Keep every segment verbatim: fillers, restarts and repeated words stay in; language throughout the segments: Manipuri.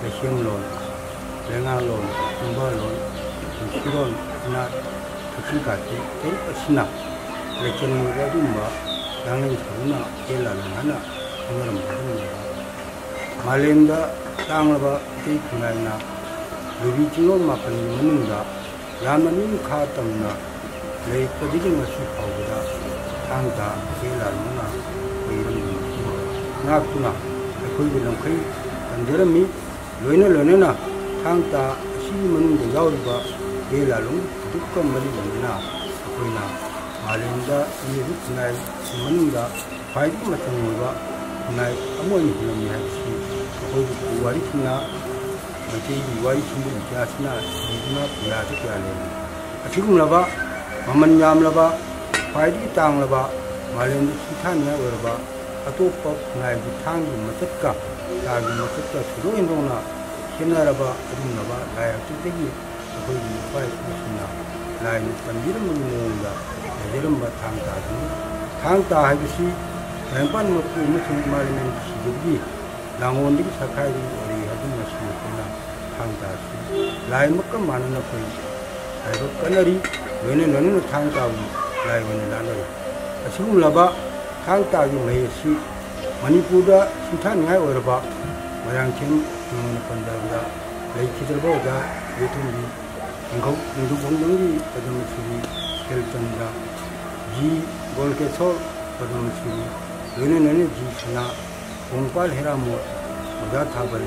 ꯂꯩꯁꯦꯝꯂꯣꯟ, ꯂꯩꯉꯥꯛꯂꯣꯟ, ꯐꯨꯝꯕꯥꯂꯣꯟ, ꯄꯨꯟꯁꯤꯔꯣꯟ, ꯏꯅꯥꯠ, ꯊꯛꯁꯤ ꯈꯥꯁꯤ ꯇꯔꯨꯛ ꯑꯁꯤꯅ ꯂꯩꯆꯟ ꯑꯣꯏꯕ ꯑꯗꯨꯒꯨꯝꯕ ꯂꯥꯡꯂꯦꯟ ꯁꯥꯗꯨꯅ ꯍꯦꯜ ꯂꯥꯂꯣꯡ ꯍꯥꯏꯅ ꯈꯪꯅꯔꯝꯕ ꯑꯗꯨꯒꯨꯝꯂꯕ ꯃꯥꯂꯦꯝꯗ ꯇꯥꯡꯂꯕ ꯏꯊꯩ ꯈꯨꯟꯅꯥꯏꯅ ꯂꯨꯕꯤ ꯆꯤꯡꯂꯣꯟ ꯃꯥꯄꯟꯒꯤ ꯃꯅꯨꯡꯗ ꯌꯥꯝꯅ ꯅꯤꯡꯈꯥ ꯇꯝꯅ ꯂꯩꯔꯛꯄꯗꯒꯤ ꯉꯁꯤ ꯐꯥꯎꯕꯗ ꯊꯥꯡ ꯇꯥ ꯍꯦꯜ ꯂꯥꯂꯣꯡꯅ ꯑꯩꯈꯣꯏ ꯏꯔꯝꯗꯝ ꯑꯁꯤꯕꯨ ꯉꯥꯛꯇꯨꯅ ꯑꯩꯈꯣꯏꯒꯤ ꯂꯝꯈꯩ ꯀꯟꯖꯔꯝꯃꯤ꯫ ꯂꯣꯏꯅ ꯂꯣꯏꯅꯅ ꯊꯥꯡ ꯇꯥ ꯑꯁꯤꯒꯤ ꯃꯅꯨꯡꯗ ꯌꯥꯎꯔꯤꯕ ꯍꯦꯜ ꯂꯥꯂꯣꯡꯒꯤ ꯊꯧꯗꯣꯛꯀ ꯃꯔꯤ ꯂꯩꯅꯅ ꯑꯩꯈꯣꯏꯅ ꯃꯥꯂꯦꯝꯗ ꯃꯤꯑꯣꯏꯕ ꯈꯨꯟꯅꯥꯏꯒꯤ ꯃꯅꯨꯡꯗ ꯈ꯭ꯋꯥꯏꯗꯒꯤ ꯃꯆꯪ ꯑꯣꯏꯕ ꯈꯨꯟꯅꯥꯏ ꯑꯃ ꯑꯣꯏꯅ ꯍꯤꯡꯂꯝꯃꯤ ꯍꯥꯏꯕꯁꯤ ꯑꯩꯈꯣꯏꯒꯤ ꯄꯨꯋꯥꯔꯤꯁꯤꯡꯅ, ꯃꯩꯇꯩꯒꯤ ꯋꯥꯔꯤꯁꯤꯡꯒꯤ ꯏꯇꯤꯍꯥꯁꯅ ꯏꯗꯨꯅ ꯄꯨꯌꯥꯗ ꯀꯌꯥ ꯂꯩꯔꯤ꯫ ꯑꯁꯤꯒꯨꯝꯂꯕ ꯃꯃꯜ ꯌꯥꯝꯂꯕ, ꯈ꯭ꯋꯥꯏꯗꯒꯤ ꯇꯥꯡꯂꯕ, ꯃꯥꯂꯦꯝꯗ ꯁꯤꯡꯊꯥꯅꯤꯡꯉꯥꯏ ꯑꯣꯏꯔꯕ ꯑꯇꯣꯞꯄ ꯈꯨꯟꯅꯥꯏꯒꯤ ꯊꯥꯡꯒꯤ ꯃꯆꯠꯀ ꯇꯥꯒꯤ ꯃꯆꯠꯀ ꯊꯣꯏꯗꯣꯛ ꯍꯦꯟꯗꯣꯛꯅ ꯈꯦꯠꯅꯔꯕ ꯑꯗꯨꯒꯨꯝꯂꯕ ꯂꯥꯏ ꯍꯥꯛꯇꯛꯇꯒꯤ ꯑꯩꯈꯣꯏꯒꯤ ꯏꯄꯥ ꯏꯄꯨꯁꯤꯡꯅ ꯂꯥꯏꯅ ꯇꯝꯕꯤꯔꯝꯕꯒꯤ ꯃꯑꯣꯡꯗ ꯂꯩꯖꯔꯝꯕ ꯊꯥꯡ ꯇꯥꯗꯨꯅꯤ꯫ ꯊꯥꯡ ꯇꯥ ꯍꯥꯏꯕꯁꯤ ꯇꯥꯏꯕꯪꯄꯥꯟ ꯃꯄꯨ ꯑꯃꯁꯨꯡ ꯏꯃꯥ ꯂꯩꯃꯔꯦꯟꯒꯤ ꯁꯤꯖꯕꯒꯤ ꯂꯥꯡꯒꯣꯜꯗꯒꯤ ꯁꯛꯈꯥꯏꯗꯒꯤ ꯑꯣꯏꯔꯛꯏ ꯍꯥꯏꯗꯨꯅ ꯉꯁꯤ ꯑꯩꯈꯣꯏꯅ ꯊꯥꯡ ꯇꯥ ꯑꯁꯤ ꯂꯥꯏꯃꯛꯀ ꯃꯥꯟꯅꯅ ꯑꯩꯈꯣꯏ ꯂꯥꯏꯕꯛ ꯀꯠꯅꯔꯤ꯫ ꯂꯣꯏꯅ ꯂꯣꯏꯅꯅ ꯊꯥꯡ ꯇꯥꯕꯨ ꯂꯥꯏ ꯑꯣꯏꯅ ꯂꯥꯠꯅꯔꯤ꯫ ꯑꯁꯤꯒꯨꯝꯂꯕ ꯊꯥꯡ ꯇꯥꯒꯤ ꯃꯍꯩ ꯑꯁꯤ ꯃꯅꯤꯄꯨꯔꯗ ꯁꯤꯡꯊꯥꯅꯤꯡꯉꯥꯏ ꯑꯣꯏꯔꯕ ꯃꯣꯏꯔꯥꯡꯊꯦꯝ ꯅꯤꯉꯣꯜꯅ ꯄꯟꯖꯕꯗ ꯂꯩꯈꯤꯗ꯭ꯔꯕ ꯑꯣꯖꯥ ꯏꯕꯦꯇꯣꯟꯕꯤ, ꯅꯤꯡꯊꯧ, ꯅꯤꯡꯊꯧ ꯈꯣꯡꯖꯣꯝꯒꯤ ꯄꯗꯃꯁꯤꯔꯤ ꯈꯦꯜꯆꯟꯗ꯭ꯔ, ꯖꯤ ꯒꯣꯜꯀꯦꯁꯣꯔ ꯄꯗꯃꯁꯤꯔꯤ, ꯂꯣꯏꯅ ꯂꯣꯏꯅ ꯖꯤ ꯁꯅꯥ, ꯈꯣꯡꯄꯥꯜ ꯍꯦꯔꯥꯃꯣꯠ, ꯑꯣꯖꯥ ꯊꯥꯕꯜ,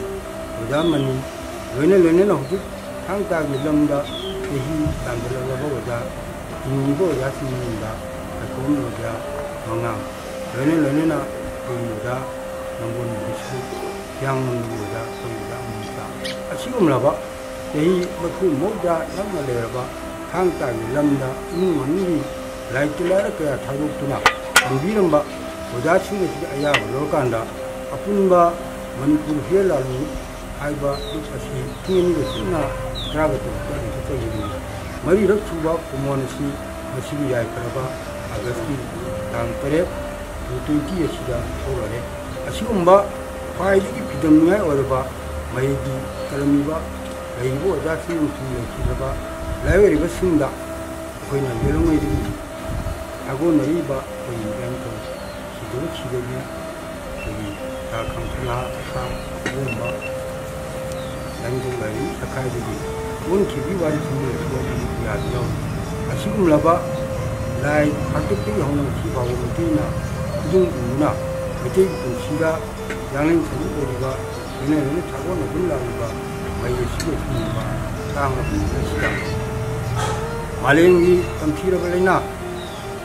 ꯑꯣꯖꯥ ꯃꯅꯤ, ꯂꯣꯏꯅ ꯂꯣꯏꯅꯅ ꯍꯧꯖꯤꯛ ꯊꯥꯡ ꯇꯥꯒꯤ ꯂꯝꯗ ꯆꯍꯤ ꯇꯥꯟꯖꯜꯂꯛꯂꯕ ꯑꯣꯖꯥ, ꯍꯤꯡꯂꯤꯕ ꯑꯣꯖꯥꯁꯤꯡ ꯃꯅꯨꯡꯗ ꯄꯥꯏꯈꯣꯝ ꯑꯣꯖꯥ ꯃꯉꯥꯡ, ꯂꯣꯏꯅ ꯂꯣꯏꯅꯅ ꯑꯩꯈꯣꯏꯒꯤ ꯑꯣꯖꯥ ꯅꯝꯕꯣꯜ ꯕꯤꯁꯅꯨ, ꯍꯤꯌꯥꯡꯂꯝꯒꯤ ꯑꯣꯖꯥ ꯑꯩꯈꯣꯏꯒꯤ ꯑꯣꯖꯥ ꯑꯃꯃꯝꯇ ꯑꯁꯤꯒꯨꯝꯂꯕ ꯆꯍꯤ ꯃꯔꯤꯐꯨ ꯃꯧꯗ꯭ꯔꯥ ꯅꯛꯅ ꯂꯩꯔꯕ ꯊꯥꯡ ꯇꯥꯒꯤ ꯂꯝꯗ ꯏꯃꯨꯡ ꯃꯅꯨꯡꯒꯤ ꯂꯥꯏꯔꯤꯛꯇ ꯂꯥꯏꯔ ꯀꯌꯥ ꯊꯥꯗꯣꯛꯇꯨꯅ ꯇꯝꯕꯤꯔꯝꯕ ꯑꯣꯖꯥꯁꯤꯡ ꯑꯁꯤꯒꯤ ꯑꯌꯥꯕ ꯂꯧꯔꯀꯥꯟꯗ ꯑꯄꯨꯟꯕ ꯃꯅꯤꯄꯨꯔ ꯍꯦꯜ ꯂꯥꯂꯣꯡ ꯍꯥꯏꯕ ꯂꯨꯞ ꯑꯁꯤ ꯄꯨꯡ ꯑꯅꯤꯒ ꯆꯨꯞꯅ ꯇꯔꯥꯒ ꯇꯔꯨꯛꯇ ꯂꯤꯡꯈꯠꯆꯈꯤꯕꯅꯤ꯫ ꯃꯔꯤꯔꯛ ꯁꯨꯕ ꯀꯨꯃꯣꯟ ꯑꯁꯤ ꯉꯁꯤꯒꯤ ꯌꯥꯏꯐꯔꯕ ꯑꯥꯒꯁꯀꯤ ꯇꯥꯡ ꯇꯔꯦꯠ, ꯇꯨ ꯇ꯭ꯋꯦꯟꯇꯤ ꯑꯁꯤꯗ ꯊꯣꯛꯂꯔꯦ꯫ ꯑꯁꯤꯒꯨꯝꯕ ꯈ꯭ꯋꯥꯏꯗꯒꯤ ꯐꯤꯗꯝꯅꯤꯡꯉꯥꯏ ꯑꯣꯏꯔꯕ ꯃꯍꯩꯒꯤ ꯇꯝꯂꯝꯃꯤꯕ ꯂꯩꯔꯤꯕ ꯑꯣꯖꯥꯁꯤꯡ ꯑꯃꯁꯨꯡ ꯂꯩꯈꯤꯗ꯭ꯔꯕ ꯂꯥꯏꯑꯣꯏꯔꯤꯕꯁꯤꯡꯗ ꯑꯩꯈꯣꯏꯅ ꯌꯦꯜꯍꯧꯉꯩꯗꯒꯤ ꯁꯥꯒꯣꯟꯅꯔꯤꯕ ꯑꯩꯈꯣꯏꯒꯤ ꯏꯔꯝꯗꯝ ꯁꯤꯗꯕ ꯁꯤꯗꯕꯤ ꯑꯩꯈꯣꯏꯒꯤ ꯇꯥ ꯈꯥꯡ ꯈꯨꯂꯥ ꯑꯁꯥ ꯑꯗꯨꯒꯨꯝꯕ ꯂꯥꯏꯅꯤꯡꯊꯧ ꯂꯥꯏꯔꯦꯝꯕꯤ ꯁꯈꯥꯏꯗꯒꯤ ꯑꯣꯟꯈꯤꯕꯒꯤ ꯋꯥꯔꯤ ꯊꯤꯡꯕ ꯂꯩꯈꯤꯕ ꯑꯗꯨꯒꯤ ꯀꯌꯥꯗꯤ ꯌꯥꯎꯔꯤ꯫ ꯑꯁꯤꯒꯨꯝꯂꯕ ꯂꯥꯏ ꯍꯥꯛꯇꯛꯇꯒꯤ ꯍꯧꯅ ꯉꯁꯤ ꯐꯥꯎꯕ ꯃꯩꯇꯩꯅ ꯈꯨꯗꯨꯝ ꯎꯗꯨꯅ ꯃꯩꯇꯩꯒꯤ ꯄꯨꯟꯁꯤꯗ ꯌꯥꯡꯂꯦꯟ ꯁꯔꯨꯛ ꯑꯣꯏꯔꯤꯕ ꯂꯣꯏꯅ ꯂꯣꯏꯅ ꯁꯥꯒꯣꯟꯅꯗꯨꯅ ꯂꯥꯛꯂꯤꯕ ꯃꯍꯩ ꯑꯁꯤꯒ ꯊꯤꯡꯉꯤꯕ ꯇꯥꯡꯂꯕ ꯅꯨꯃꯤꯠ ꯑꯁꯤꯗ ꯃꯥꯂꯦꯝꯒꯤ ꯇꯝꯊꯤꯔꯕ ꯂꯥꯏꯅꯥ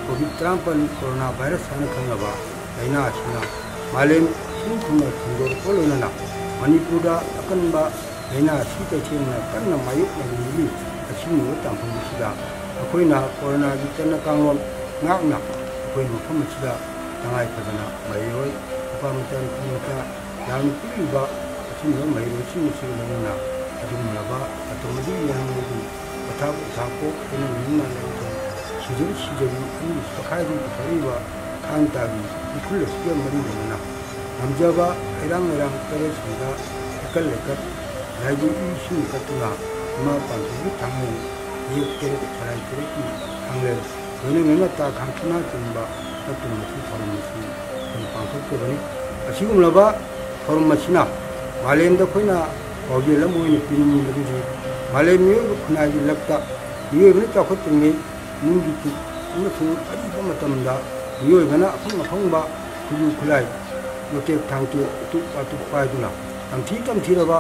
ꯀꯣꯚꯤꯗ ꯇꯔꯥꯃꯥꯄꯟ ꯀꯣꯔꯣꯅꯥ ꯚꯥꯏꯔꯁ ꯍꯥꯏꯅ ꯈꯪꯅꯕ ꯂꯥꯏꯅꯥ ꯑꯁꯤꯅ ꯃꯥꯂꯦꯝ ꯁꯤꯟ ꯊꯨꯡꯅ ꯊꯦꯡꯗꯣꯔꯛꯄ ꯂꯣꯏꯅꯅ ꯃꯅꯤꯄꯨꯔꯗ ꯑꯀꯟꯕ ꯂꯥꯏꯅꯥ ꯑꯁꯤ ꯇꯁꯦꯡꯅ ꯀꯟꯅ ꯃꯥꯌꯣꯛꯅꯔꯤꯕꯒꯤ ꯑꯁꯤꯒꯨꯝꯂꯕ ꯇꯥꯡꯐꯝ ꯑꯁꯤꯗ ꯑꯩꯈꯣꯏꯅ ꯀꯣꯔꯣꯅꯥꯒꯤ ꯆꯠꯅ ꯀꯥꯡꯂꯣꯟ ꯉꯥꯛꯅ ꯑꯩꯈꯣꯏ ꯃꯐꯝ ꯑꯁꯤꯗ ꯇꯉꯥꯏ ꯐꯗꯅ ꯃꯍꯩꯔꯣꯏ, ꯅꯨꯄꯥ ꯃꯆꯥ, ꯅꯨꯄꯤ ꯃꯆꯥ, ꯌꯥꯝꯅ ꯄꯤꯛꯂꯤꯕ ꯑꯁꯤꯒꯨꯝꯕ ꯃꯍꯩꯔꯣꯏꯁꯤꯡ ꯑꯁꯤꯒ ꯂꯣꯏꯅꯅ ꯑꯗꯨꯒꯨꯝꯂꯕ ꯃꯇꯝ ꯑꯗꯨꯒꯤ ꯌꯥꯝꯂꯕꯗꯤ ꯄꯊꯥꯞ ꯄꯊꯥꯞꯄꯣꯛ ꯑꯩꯅ ꯅꯨꯃꯤꯠ ꯅꯥꯏꯔ ꯁꯤꯗꯕ ꯁꯤꯗꯕꯤ ꯑꯅꯤ ꯆꯈꯥꯏꯗꯨꯅ ꯄꯨꯊꯣꯔꯛꯏꯕ ꯊꯥꯡ ꯇꯥꯒꯤ ꯏꯈꯨꯜ ꯑꯁꯤꯒ ꯃꯔꯤ ꯂꯩꯅꯅ ꯉꯝꯖꯕ ꯍꯩꯔꯥꯡ ꯂꯩꯔꯥꯡ ꯇꯔꯦꯠꯁꯤꯡꯗ ꯍꯩꯀꯠ ꯂꯩꯀꯠ ꯂꯥꯏꯕꯨ ꯏꯁꯤꯡ ꯀꯠꯇꯨꯅ ꯏꯃꯥ ꯄꯥꯟꯊꯣꯏꯕꯤ ꯊꯥꯡꯂꯦꯟ, ꯌꯦꯛ ꯇꯔꯦꯠ ꯁꯂꯥꯏ ꯇꯔꯦꯠꯀꯤ ꯊꯥꯡꯂꯦꯟ ꯂꯣꯏꯅ ꯂꯣꯏꯅ ꯇꯥ ꯈꯥꯡ ꯁꯅꯥ ꯆꯤꯡꯕ ꯀꯠꯇꯨꯅ ꯃꯁꯤ ꯊꯧꯔꯝ ꯑꯁꯤ ꯑꯩꯈꯣꯏꯅ ꯄꯥꯡꯊꯣꯛꯆꯕꯅꯤ꯫ ꯑꯁꯤꯒꯨꯝꯂꯕ ꯊꯧꯔꯝ ꯑꯁꯤꯅ ꯃꯥꯂꯦꯝꯗ ꯑꯩꯈꯣꯏꯅ ꯄꯥꯎꯖꯦꯜ ꯑꯃ ꯑꯣꯏꯅ ꯄꯤꯅꯤꯡꯉꯤ, ꯃꯗꯨꯗꯤ ꯃꯥꯂꯦꯝ ꯃꯤꯑꯣꯏꯕ ꯈꯨꯟꯅꯥꯏꯒꯤ ꯂꯛꯇ ꯃꯤꯑꯣꯏꯕꯅ ꯆꯥꯎꯈꯠꯇ꯭ꯔꯤꯉꯩ ꯅꯨꯡꯒꯤ ꯇꯤꯛ ꯑꯃꯁꯨꯡ ꯑꯔꯤꯕ ꯃꯇꯝꯗ ꯃꯤꯑꯣꯏꯕꯅ ꯑꯐꯪ ꯑꯐꯪꯕ ꯈꯨꯠꯁꯨ ꯈꯨꯠꯂꯥꯏ, ꯌꯣꯇꯦꯛ ꯊꯥꯡꯇꯦꯛ, ꯑꯇꯨꯞ ꯑꯇꯨꯞ ꯄꯥꯏꯗꯨꯅ ꯇꯝꯊꯤ ꯇꯝꯊꯤꯔꯕ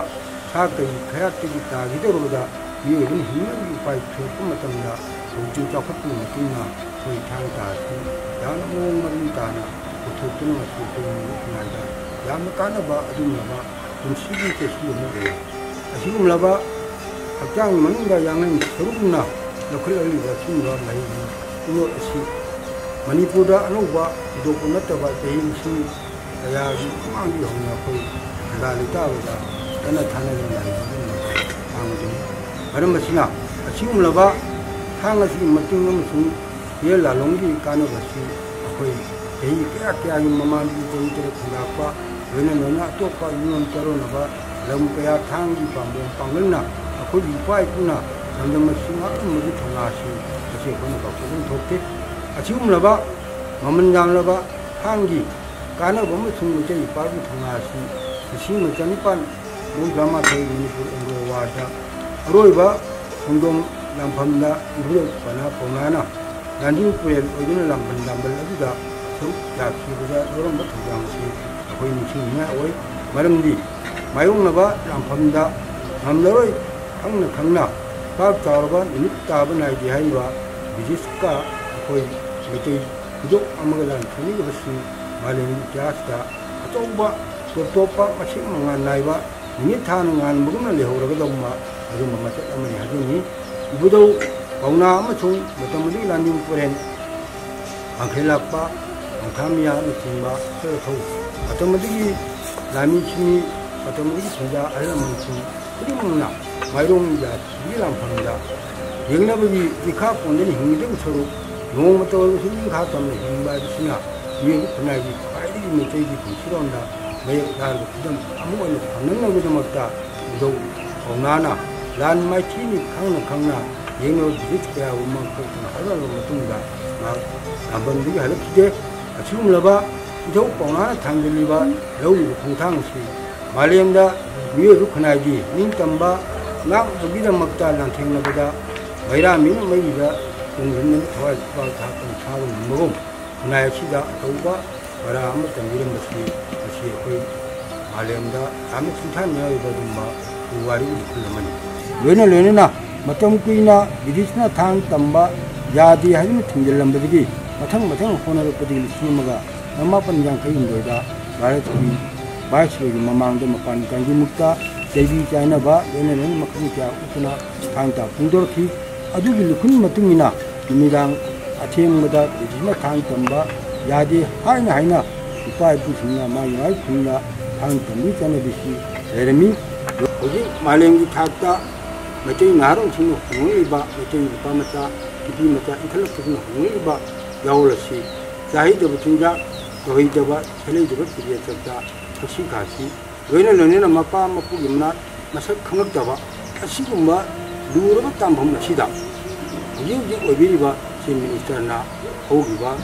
ꯁꯥ ꯀꯩ ꯈꯌꯥꯠꯇꯒꯤ ꯇꯥꯈꯤꯗꯧꯔꯕꯗ ꯃꯤꯑꯣꯏꯕꯅ ꯍꯤꯡꯅꯕꯒꯤ ꯎꯄꯥꯏ ꯊꯤꯔꯛꯄ ꯃꯇꯝꯗ ꯍꯧꯖꯤꯛꯇꯤ ꯆꯥꯎꯈꯠꯄꯒꯤ ꯃꯇꯨꯡ ꯏꯟꯅ ꯑꯩꯈꯣꯏ ꯊꯥꯡ ꯇꯥ ꯑꯁꯤ ꯌꯥꯝꯅ ꯃꯑꯣꯡ ꯃꯔꯤꯟ ꯇꯥꯅ ꯄꯨꯊꯣꯛꯇꯨꯅ ꯉꯁꯤ ꯑꯩꯈꯣꯏ ꯃꯤꯑꯣꯏꯕ ꯈꯨꯟꯅꯥꯏꯗ ꯌꯥꯝꯅ ꯀꯥꯟꯅꯕ ꯑꯗꯨꯒꯨꯝꯂꯕ ꯄꯨꯟꯁꯤꯒꯤ ꯆꯩꯁꯨ ꯑꯃ ꯑꯣꯏꯔꯦ꯫ ꯑꯁꯤꯒꯨꯝꯂꯕ ꯍꯛꯆꯥꯡꯒꯤ ꯃꯅꯨꯡꯗ ꯌꯥꯡꯂꯦꯟ ꯁꯔꯨꯛꯅ ꯂꯧꯈꯠꯂꯛꯂꯤꯕ ꯑꯁꯤꯒꯨꯝꯕ ꯃꯍꯩꯒꯤ ꯄꯣꯠ ꯑꯁꯤ ꯃꯅꯤꯄꯨꯔꯗ ꯑꯅꯧꯕ ꯊꯣꯏꯗꯣꯛꯄ ꯅꯠꯇꯕ ꯆꯍꯤ ꯂꯤꯁꯤꯡ ꯀꯌꯥꯒꯤ ꯃꯃꯥꯡꯗꯒꯤ ꯍꯧꯅ ꯑꯩꯈꯣꯏ ꯈꯨꯟꯗꯥ ꯂꯩꯇꯥꯕꯗ ꯀꯟꯅ ꯊꯥꯅꯗꯨꯅ ꯂꯥꯛꯏꯕ ꯑꯗꯨꯒꯨꯝꯂꯕ ꯊꯥꯡ ꯑꯗꯨꯅꯤ꯫ ꯃꯔꯝ ꯑꯁꯤꯅ, ꯑꯁꯤꯒꯨꯝꯂꯕ ꯊꯥꯡ ꯑꯁꯤꯒꯤ ꯃꯇꯤꯡ ꯑꯃꯁꯨꯡ ꯍꯤꯌꯔ ꯂꯥꯂꯣꯡꯒꯤ ꯀꯥꯟꯅꯕ ꯑꯁꯤ ꯑꯩꯈꯣꯏ ꯆꯍꯤ ꯀꯌꯥ ꯀꯌꯥꯒꯤ ꯃꯃꯥꯡꯗꯒꯤ ꯆꯍꯤ ꯇꯔꯦꯠ ꯈꯨꯟꯗꯥꯛꯄ, ꯂꯣꯏꯅ ꯂꯣꯏꯅ ꯑꯇꯣꯞꯄ ꯌꯨꯝꯂꯣꯟ ꯀꯩꯔꯣꯟꯅꯕ ꯂꯝ ꯀꯌꯥ ꯊꯥꯡꯒꯤ ꯄꯥꯝꯕꯣꯝ ꯄꯥꯡꯒꯜꯅ ꯑꯩꯈꯣꯏꯒꯤ ꯏꯄꯥ ꯏꯄꯨꯅ ꯂꯝꯗꯝ ꯑꯁꯤ ꯉꯥꯛꯂꯝꯕꯒꯤ ꯊꯧꯅꯥ ꯑꯁꯤ ꯉꯁꯤ ꯑꯩꯈꯣꯏꯅ ꯀꯥꯎꯊꯣꯛꯐꯝ ꯊꯣꯛꯇꯦ꯫ ꯑꯁꯤꯒꯨꯝꯂꯕ ꯃꯃꯜ ꯌꯥꯝꯂꯕ ꯊꯥꯡꯒꯤ ꯀꯥꯟꯅꯕ ꯑꯃꯁꯨꯡ ꯃꯩꯇꯩ ꯏꯄꯥꯒꯤ ꯊꯧꯅꯥ ꯑꯁꯤ ꯂꯤꯁꯤꯡ ꯑꯃ ꯆꯅꯤꯄꯥꯟ ꯃꯧꯗ꯭ꯔꯥ ꯃꯥꯊꯣꯏ ꯃꯅꯤꯄꯨꯔ ꯑꯦꯡꯒ꯭ꯂꯣ ꯋꯥꯔꯗ ꯑꯔꯣꯏꯕ ꯈꯣꯡꯖꯣꯝ ꯂꯥꯟꯐꯝꯗ ꯏꯕꯨꯙꯧ ꯄꯅꯥ ꯄꯥꯎꯅꯥꯅ ꯂꯥꯟꯖꯤꯡ ꯄꯨꯔꯦꯜ ꯑꯣꯏꯗꯨꯅ ꯂꯥꯟꯕꯟ ꯂꯥꯟꯕꯜ ꯑꯗꯨꯗ ꯁꯔꯨꯛ ꯌꯥꯈꯤꯕꯗ ꯂꯧꯔꯝꯕ ꯊꯧꯗꯥꯡ ꯑꯁꯤ ꯑꯩꯈꯣꯏ ꯅꯤꯡꯁꯤꯡꯅꯤꯡꯉꯥꯏ ꯑꯣꯏ꯫ ꯃꯔꯝꯗꯤ ꯃꯥꯌꯣꯛꯅꯕ ꯂꯥꯟꯐꯝꯗ ꯉꯝꯂꯔꯣꯏ ꯈꯪꯅ ꯈꯪꯅ ꯄꯥꯛ ꯆꯥꯎꯔꯕ ꯅꯨꯃꯤꯠ ꯇꯥꯕ ꯅꯥꯏꯗꯦ ꯍꯥꯏꯔꯤꯕ ꯕ꯭ꯔꯤꯇꯤꯁꯀ ꯑꯩꯈꯣꯏ ꯃꯩꯇꯩ ꯈꯨꯗꯣꯞ ꯑꯃꯒ ꯂꯥꯟ ꯊꯣꯛꯃꯤꯟꯅꯕꯁꯤ ꯃꯥꯂꯦꯝꯒꯤ ꯏꯇꯤꯍꯥꯁꯇ ꯑꯆꯧꯕ ꯇꯣꯞ ꯇꯣꯞꯄ ꯃꯁꯤꯡ ꯃꯉꯥꯜ ꯅꯥꯏꯕ ꯅꯨꯃꯤꯠ ꯊꯥꯅ ꯉꯥꯟꯕꯒꯨꯝꯅ ꯂꯩꯍꯧꯔꯒꯗꯧꯕ ꯑꯗꯨꯒꯨꯝꯕ ꯃꯁꯛ ꯑꯃꯅꯤ ꯍꯥꯏꯖꯅꯤꯡꯏ꯫ ꯏꯕꯨꯙꯧ ꯄꯥꯎꯅꯥ ꯑꯃꯁꯨꯡ ꯃꯇꯝ ꯑꯗꯨꯒꯤ ꯂꯥꯟꯃꯤ ꯄꯨꯔꯦꯟ ꯄꯥꯡꯈꯩ ꯂꯥꯛꯄ, ꯅꯣꯡꯊꯥ ꯃꯤꯌꯥꯅꯆꯤꯡꯕ ꯑꯆꯧ ꯑꯊꯧ, ꯃꯇꯝ ꯑꯗꯨꯒꯤ ꯂꯥꯟꯃꯤ ꯁꯤꯟꯃꯤ, ꯃꯇꯝ ꯑꯗꯨꯒꯤ ꯁꯦꯟꯖꯥ ꯑꯍꯜ ꯂꯃꯟꯁꯤꯡ ꯈꯨꯗꯤꯡꯃꯛꯅ ꯃꯥꯏꯔꯣꯡ ꯖꯥꯇꯤꯒꯤ ꯂꯥꯟꯐꯝꯗ ꯌꯦꯡꯅꯕꯒꯤ ꯃꯤꯈꯥ ꯄꯣꯟꯗꯅ ꯍꯤꯡꯒꯗꯕ ꯁꯔꯨꯛ ꯅꯣꯡꯃꯇ ꯑꯣꯏꯔꯕꯁꯨ ꯅꯤꯡꯈꯥ ꯇꯝꯅ ꯍꯤꯡꯕ ꯍꯥꯏꯕꯁꯤꯅ ꯃꯤꯑꯣꯏꯕ ꯈꯨꯟꯅꯥꯏꯒꯤ ꯈ꯭ꯋꯥꯏꯗꯒꯤ ꯃꯩꯇꯩꯒꯤ ꯄꯨꯟꯁꯤꯔꯣꯝꯗ ꯃꯌꯦꯛ ꯂꯥꯔꯕ ꯈꯨꯗꯝ ꯑꯃ ꯑꯣꯏꯅ ꯊꯝꯅꯅꯕꯒꯤꯗꯃꯛꯇ ꯏꯙꯧ ꯄꯥꯎꯅꯥꯅ ꯂꯥꯟ ꯃꯥꯏꯊꯤꯅꯤ ꯈꯪꯅ ꯈꯪꯅ ꯌꯦꯡꯅꯕ ꯕ꯭ꯔꯤꯇꯤꯁ ꯀꯌꯥꯕꯨ ꯃꯥꯡ ꯊꯣꯛꯇꯨꯅ ꯍꯜꯂꯛꯂꯕ ꯃꯇꯨꯡꯗ ꯃꯍꯥꯛ ꯂꯥꯟꯕꯟꯗꯒꯤ ꯍꯜꯂꯛꯈꯤꯗꯦ꯫ ꯑꯁꯤꯒꯨꯝꯂꯕ ꯏꯙꯧ ꯄꯥꯎꯅꯥꯅ ꯊꯥꯡꯖꯤꯜꯂꯤꯕ ꯂꯧꯔꯤꯕ ꯈꯣꯡꯊꯥꯡ ꯑꯁꯤ ꯃꯥꯂꯦꯝꯗ ꯃꯤꯑꯣꯏꯕ ꯈꯨꯟꯅꯥꯏꯒꯤ ꯅꯤꯡꯇꯝꯕ ꯉꯥꯛꯅꯕꯒꯤꯗꯃꯛꯇ ꯂꯥꯟꯊꯦꯡꯅꯕꯗ ꯃꯩꯔꯥ ꯃꯤꯅ ꯃꯩꯗ ꯇꯨꯡꯁꯤꯟꯗꯨꯅ ꯊꯋꯥꯏ ꯄꯨꯛꯄꯥꯜ ꯊꯥꯛꯇꯨꯅ ꯁꯥꯕ ꯉꯝꯕꯒꯨꯝ ꯈꯨꯟꯅꯥꯏ ꯑꯁꯤꯗ ꯑꯆꯧꯕ ꯄꯔꯥ ꯑꯃ ꯇꯝꯕꯤꯔꯝꯕꯁꯤ ꯉꯁꯤ ꯑꯩꯈꯣꯏ ꯃꯥꯂꯦꯝꯗ ꯌꯥꯝꯅ ꯁꯤꯡꯊꯥꯅꯤꯡꯉꯥꯏ ꯑꯣꯏꯕ ꯑꯗꯨꯒꯨꯝꯕ ꯄꯨꯋꯥꯔꯤꯒꯤ ꯂꯤꯈꯨꯜ ꯑꯃꯅꯤ꯫ ꯂꯣꯏꯅ ꯂꯣꯏꯅꯅ ꯃꯇꯝ ꯀꯨꯏꯅ ꯕ꯭ꯔꯤꯇꯤꯁꯅ ꯊꯥꯡ ꯇꯝꯕ ꯌꯥꯗꯦ ꯍꯥꯏꯗꯨꯅ ꯊꯤꯡꯖꯤꯜꯂꯝꯕꯗꯒꯤ ꯃꯊꯪ ꯃꯊꯪ ꯍꯣꯠꯅꯔꯛꯄꯗꯒꯤ ꯂꯤꯁꯤꯡ ꯑꯃꯒ ꯆꯃꯥꯄꯟ ꯌꯥꯡꯈꯩ ꯍꯨꯝꯗꯣꯏꯗ ꯚꯥꯔꯠꯀꯤ ꯚꯥꯏꯁꯔꯣꯏꯒꯤ ꯃꯃꯥꯡꯗ ꯃꯄꯥꯟ ꯀꯥꯡꯖꯩꯃꯨꯛꯇ ꯆꯩꯕꯤ ꯆꯥꯏꯅꯕ ꯂꯣꯏꯅ ꯂꯣꯏꯅ ꯃꯈꯜ ꯀꯌꯥ ꯎꯠꯇꯨꯅ ꯊꯥꯡ ꯇꯥ ꯐꯣꯡꯗꯣꯔꯛꯈꯤ꯫ ꯑꯗꯨꯒꯤ ꯂꯤꯈꯨꯟ ꯃꯇꯨꯡ ꯏꯟꯅ ꯅꯨꯃꯤꯗꯥꯡ ꯑꯊꯦꯡꯕꯗ ꯕ꯭ꯔꯤꯇꯤꯁꯅ ꯊꯥꯡ ꯇꯝꯕ ꯌꯥꯗꯦ ꯍꯥꯏꯅ ꯍꯥꯏꯅ ꯏꯄꯥ ꯏꯄꯨꯁꯤꯡꯅ ꯃꯥꯒꯤ ꯃꯥꯒꯤ ꯈꯨꯟꯗ ꯊꯥꯡ ꯇꯝꯕꯒꯤ ꯆꯠꯅꯕꯤꯁꯤ ꯂꯩꯔꯝꯃꯤ꯫ ꯍꯧꯖꯤꯛ ꯃꯥꯂꯦꯝꯒꯤ ꯊꯥꯛꯇ ꯃꯩꯇꯩ ꯅꯍꯥꯔꯣꯜꯁꯤꯡꯅ ꯍꯣꯡꯂꯛꯂꯤꯕ, ꯃꯩꯇꯩ ꯅꯨꯄꯥ ꯃꯆꯥ, ꯅꯨꯄꯤ ꯃꯆꯥ ꯏꯟꯈꯠꯂꯛꯄꯁꯤꯡꯅ ꯍꯣꯡꯂꯛꯂꯤꯕ ꯌꯥꯑꯣꯜ ꯑꯁꯤ ꯆꯥꯍꯩꯗꯕ ꯆꯤꯟꯖꯥꯛ, ꯇꯧꯍꯩꯗꯕ, ꯁꯦꯠꯍꯩꯗꯕ ꯐꯤꯖꯦꯠ ꯆꯛꯆꯥ, ꯊꯛꯁꯤ ꯈꯥꯁꯤ, ꯂꯣꯏꯅ ꯂꯣꯏꯅꯅ ꯃꯄꯥ ꯃꯄꯨꯒꯤ ꯃꯅꯥꯛ ꯃꯁꯛ ꯈꯪꯂꯛꯇꯕ ꯑꯁꯤꯒꯨꯝꯕ ꯂꯨꯔꯕ ꯇꯥꯡꯐꯝ ꯑꯁꯤꯗ ꯍꯧꯖꯤꯛ ꯍꯧꯖꯤꯛ ꯑꯣꯏꯕꯤꯔꯤꯕ Chief Minister ꯅ ꯍꯧꯈꯤꯕ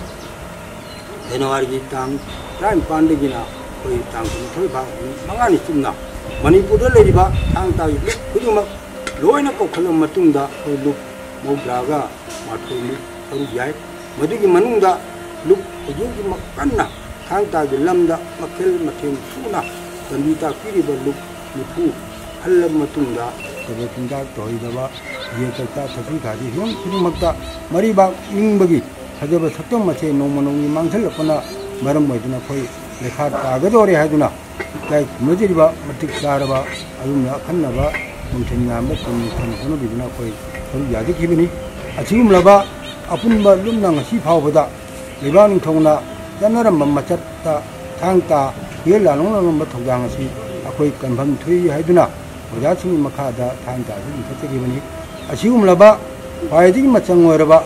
ꯖꯅꯋꯥꯔꯤꯒꯤ ꯇꯥꯡ ꯇꯔꯥꯅꯤꯄꯥꯟꯗꯒꯤꯅ ꯑꯩꯈꯣꯏ ꯇꯥꯡ ꯀꯨꯟꯅꯤꯊꯣꯏ ꯐꯥꯎ ꯅꯨꯃꯤꯠ ꯃꯉꯥꯅꯤ ꯆꯨꯞꯅ ꯃꯅꯤꯄꯨꯔꯗ ꯂꯩꯔꯤꯕ ꯊꯥꯡ ꯇꯥꯒꯤ ꯂꯨꯞ ꯈꯨꯗꯤꯡꯃꯛ ꯂꯣꯏꯅ ꯀꯧꯈꯠꯂꯕ ꯃꯇꯨꯡꯗ ꯑꯩꯈꯣꯏ ꯂꯨꯞ ꯃꯧꯗ꯭ꯔꯥꯒ ꯃꯥꯊꯣꯏꯃꯨꯛ ꯁꯔꯨꯛ ꯌꯥꯏ꯫ ꯃꯗꯨꯒꯤ ꯃꯅꯨꯡꯗ ꯂꯨꯞ ꯍꯧꯖꯤꯛ ꯍꯧꯖꯤꯛꯃꯛ ꯀꯟꯅ ꯊꯥꯡ ꯇꯥꯒꯤ ꯂꯝꯗ ꯃꯈꯜ ꯃꯊꯦꯜ ꯁꯨꯅ ꯇꯝꯕꯤ ꯇꯥꯛꯄꯤꯔꯤꯕ ꯂꯨꯞ ꯅꯤꯐꯨ ꯍꯜꯂꯕ ꯃꯇꯨꯡꯗ ꯐꯖꯕ ꯆꯤꯟꯖꯥꯛ ꯇꯧꯍꯩꯗꯕ, ꯌꯦꯟ ꯆꯥꯛꯆꯥ ꯊꯛꯄꯤ ꯈꯥꯁꯤ ꯍꯤꯔꯝ ꯈꯨꯗꯤꯡꯃꯛꯇ ꯃꯔꯩꯕꯥꯛ ꯅꯤꯡꯕꯒꯤ ꯐꯖꯕ ꯁꯛꯇꯝ ꯑꯁꯦ ꯅꯣꯡꯃ ꯅꯣꯡꯃꯒꯤ ꯃꯥꯡꯁꯤꯜꯂꯛꯄꯅ ꯃꯔꯝ ꯑꯣꯏꯗꯨꯅ ꯑꯩꯈꯣꯏ ꯂꯩꯈꯥ ꯇꯥꯒꯗꯧꯔꯦ ꯍꯥꯏꯗꯨꯅ ꯏꯀꯥꯏ ꯈꯨꯝꯅꯖꯔꯤꯕ ꯃꯇꯤꯛ ꯆꯥꯔꯕ ꯑꯗꯨꯒꯨꯝꯂꯕ ꯑꯈꯟꯅꯕ ꯅꯨꯡꯊꯤꯜ ꯌꯥꯝꯕ ꯇꯤꯝ ꯅꯤꯡꯊꯧꯅ ꯍꯣꯠꯅꯕꯤꯗꯨꯅ ꯑꯩꯈꯣꯏ ꯁꯔꯨꯛ ꯌꯥꯖꯈꯤꯕꯅꯤ꯫ ꯑꯁꯤꯒꯨꯝꯂꯕ ꯑꯄꯨꯟꯕ ꯂꯨꯞꯅ ꯉꯁꯤ ꯐꯥꯎꯕꯗ ꯂꯩꯕꯥꯛ ꯅꯤꯡꯊꯧꯅ ꯆꯠꯅꯔꯝꯕ ꯃꯆꯠꯇ ꯊꯥꯡ ꯇꯥ ꯍꯨꯌꯦꯟ ꯂꯥꯂꯣꯡ ꯂꯥꯂꯣꯡꯕ ꯊꯧꯗꯥꯡ ꯑꯁꯤ ꯑꯩꯈꯣꯏ ꯀꯟꯐꯝ ꯊꯣꯛꯏ ꯍꯥꯏꯗꯨꯅ ꯑꯣꯖꯥꯁꯤꯡꯒꯤ ꯃꯈꯥꯗ ꯊꯥꯡ ꯇꯥ ꯑꯁꯤ ꯂꯤꯡꯈꯠꯆꯈꯤꯕꯅꯤ꯫ ꯑꯁꯤꯒꯨꯝꯂꯕ ꯈ꯭ꯋꯥꯏꯗꯒꯤ ꯃꯆꯪ ꯑꯣꯏꯔꯕ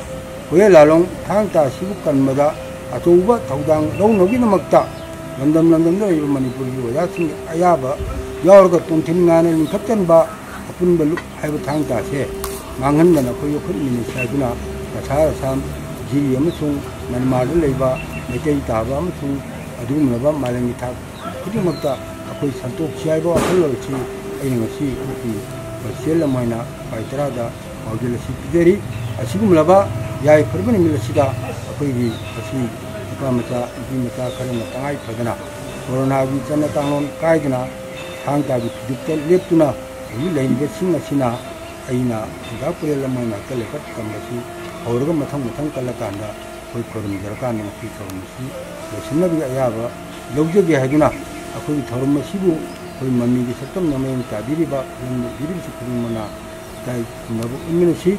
ꯍꯨꯌꯦꯟ ꯂꯥꯂꯣꯡ ꯊꯥꯡ ꯇꯥ ꯑꯁꯤꯕꯨ ꯀꯟꯕꯗ ꯑꯆꯧꯕ ꯊꯧꯗꯥꯡ ꯂꯧꯅꯕꯒꯤꯗꯃꯛꯇ ꯂꯝꯗꯝ ꯂꯝꯗꯝꯗ ꯂꯩꯔꯤꯕ ꯃꯅꯤꯄꯨꯔꯒꯤ ꯑꯣꯖꯥꯁꯤꯡꯒꯤ ꯑꯌꯥꯕ ꯌꯥꯎꯔꯒ ꯇꯣꯟꯊꯤꯟ ꯉꯥꯅ ꯂꯤꯡꯈꯠꯆꯟꯕ ꯑꯄꯨꯟꯕ ꯂꯨꯞ ꯍꯥꯏꯕ ꯊꯥꯡ ꯇꯥ ꯑꯁꯦ ꯃꯥꯡꯍꯟꯗꯅ ꯑꯩꯈꯣꯏ ꯌꯣꯛꯈꯠꯃꯤꯟꯅꯁꯤ ꯍꯥꯏꯗꯨꯅ ꯀꯁꯥꯔ ꯑꯁꯥꯝ, ꯖꯤꯔꯤ ꯑꯃꯁꯨꯡ ꯃ꯭ꯌꯥꯟꯃꯥꯔꯗ ꯂꯩꯕ ꯃꯩꯇꯩ ꯇꯥꯕ ꯑꯃꯁꯨꯡ ꯑꯗꯨꯒꯨꯝꯂꯕ ꯃꯥꯂꯦꯝꯒꯤ ꯊꯥꯛ ꯈꯨꯗꯤꯡꯃꯛꯇ ꯑꯩꯈꯣꯏ ꯁꯟꯗꯣꯛꯁꯤ ꯍꯥꯏꯕ ꯋꯥꯈꯜꯂꯣꯟ ꯑꯁꯤ ꯑꯩꯅ ꯉꯁꯤ ꯑꯩꯈꯣꯏꯒꯤ ꯄ꯭ꯔꯁꯤꯗꯦꯟ ꯂꯝ ꯑꯣꯏꯅ ꯄꯥꯏ ꯇꯔꯥꯗ ꯄꯥꯎꯖꯦꯜ ꯑꯁꯤ ꯄꯤꯖꯔꯤ꯫ ꯑꯁꯤꯒꯨꯝꯂꯕ ꯌꯥꯏꯐꯔꯕ ꯅꯨꯃꯤꯠ ꯑꯁꯤꯗ ꯑꯩꯈꯣꯏꯒꯤ ꯉꯁꯤ ꯅꯨꯄꯥ ꯃꯆꯥ, ꯅꯨꯄꯤ ꯃꯆꯥ ꯈꯔꯅ ꯇꯉꯥꯏ ꯐꯗꯅ ꯀꯣꯔꯣꯅꯥꯒꯤ ꯆꯠꯅ ꯀꯥꯡꯂꯣꯟ ꯀꯥꯏꯗꯅ ꯊꯥꯡ ꯇꯥꯒꯤ ꯐꯤꯖꯦꯠꯇ ꯂꯦꯞꯇꯨꯅ ꯍꯧꯖꯤꯛ ꯂꯩꯔꯤꯕꯁꯤꯡ ꯑꯁꯤꯅ ꯑꯩꯅ ꯑꯣꯖꯥ ꯄꯨꯔꯦꯜ ꯑꯃ ꯑꯣꯏꯅ ꯍꯟꯗꯛ ꯂꯩꯈꯠ ꯇꯝꯕꯁꯤ ꯍꯧꯔꯒ ꯃꯊꯪ ꯃꯊꯪ ꯀꯜꯂꯀꯥꯟꯗ ꯑꯩꯈꯣꯏ ꯈꯨꯔꯨꯝꯖꯔꯀꯥꯟꯗ ꯉꯁꯤ ꯊꯧꯔꯝ ꯑꯁꯤ ꯂꯣꯏꯁꯤꯟꯅꯕꯒꯤ ꯑꯌꯥꯕ ꯂꯧꯖꯒꯦ ꯍꯥꯏꯗꯨꯅ ꯑꯩꯈꯣꯏꯒꯤ ꯊꯧꯔꯝ ꯑꯁꯤꯕꯨ ꯑꯩꯈꯣꯏ ꯃꯃꯤꯒꯤ ꯁꯛꯇꯝꯅ ꯃꯌꯦꯡ ꯇꯥꯕꯤꯔꯤꯕ ꯂꯝꯗꯝ ꯄꯤꯔꯤꯕꯁꯤ ꯈꯨꯗꯤꯡꯃꯛꯅ ꯏꯀꯥꯏ ꯈꯨꯝꯅꯕ ꯎꯠꯃꯤꯟꯅꯁꯤ꯫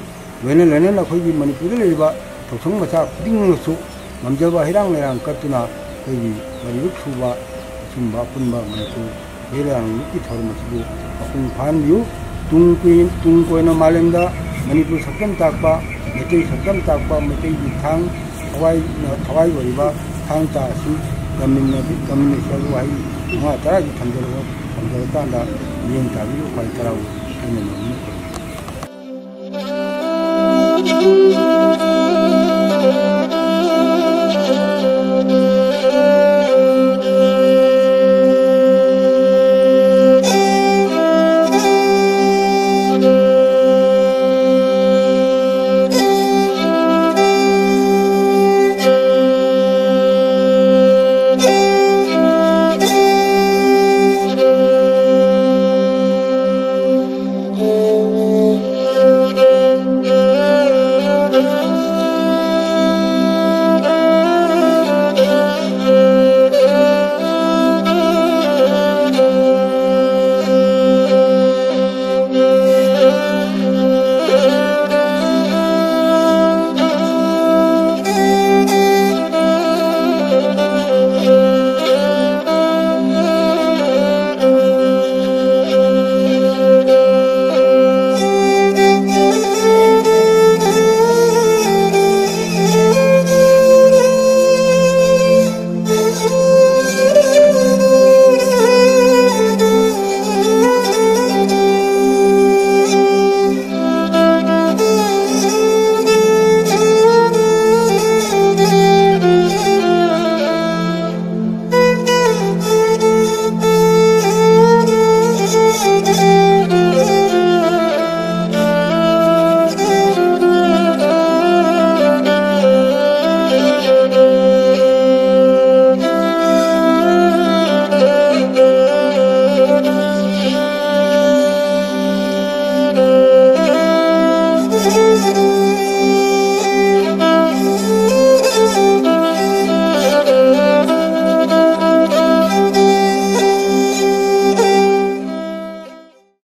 ꯂꯣꯏꯅ ꯂꯣꯏꯅꯅ ꯑꯩꯈꯣꯏꯒꯤ ꯃꯅꯤꯄꯨꯔꯗ ꯂꯩꯔꯤꯕ ꯊꯧꯁꯪ ꯃꯆꯥ ꯈꯨꯗꯤꯡꯃꯛꯁꯨ ꯉꯝꯖꯕ ꯍꯩꯔꯥꯡ ꯂꯩꯔꯥꯡ ꯀꯠꯇꯨꯅ ꯑꯩꯈꯣꯏꯒꯤ ꯃꯔꯤꯔꯛ ꯁꯨꯕ ꯑꯆꯨꯝꯕ ꯑꯄꯨꯟꯕ ꯃꯅꯤꯄꯨꯔ ꯍꯨꯌꯦꯟ ꯂꯥꯂꯣꯡ ꯂꯨꯞꯀꯤ ꯊꯧꯔꯝ ꯑꯁꯤꯕꯨ ꯃꯄꯨꯡ ꯐꯥꯍꯟꯕꯤꯌꯨ꯫ ꯇꯨꯡ ꯀꯨꯏ-, ꯇꯨꯡ ꯀꯣꯏꯅ ꯃꯥꯂꯦꯝꯗ ꯃꯅꯤꯄꯨꯔ ꯁꯛꯇꯝ ꯇꯥꯛꯄ, ꯃꯩꯇꯩ ꯁꯛꯇꯝ ꯇꯥꯛꯄ, ꯃꯩꯇꯩꯒꯤ ꯊꯥꯡ ꯊꯋꯥꯏꯅ, ꯊꯋꯥꯏ ꯑꯣꯏꯔꯤꯕ ꯊꯥꯡ ꯇꯥ ꯑꯁꯤ ꯀꯝꯃꯤꯟꯅꯕꯤ-, ꯀꯝꯃꯤꯟꯅꯁꯤ ꯍꯥꯏꯕ ꯋꯥꯍꯩ ꯃꯉꯥ ꯇꯔꯥꯗꯤ ꯊꯝꯖꯔꯒ, ꯊꯝꯖꯔꯀꯥꯟꯗ ꯃꯤꯠꯌꯦꯡ ꯇꯥꯕꯤꯌꯨ꯫ ꯈ꯭ꯋꯥꯏ ꯇꯔꯥꯎ ꯑꯩꯅ ꯅꯣꯡꯃ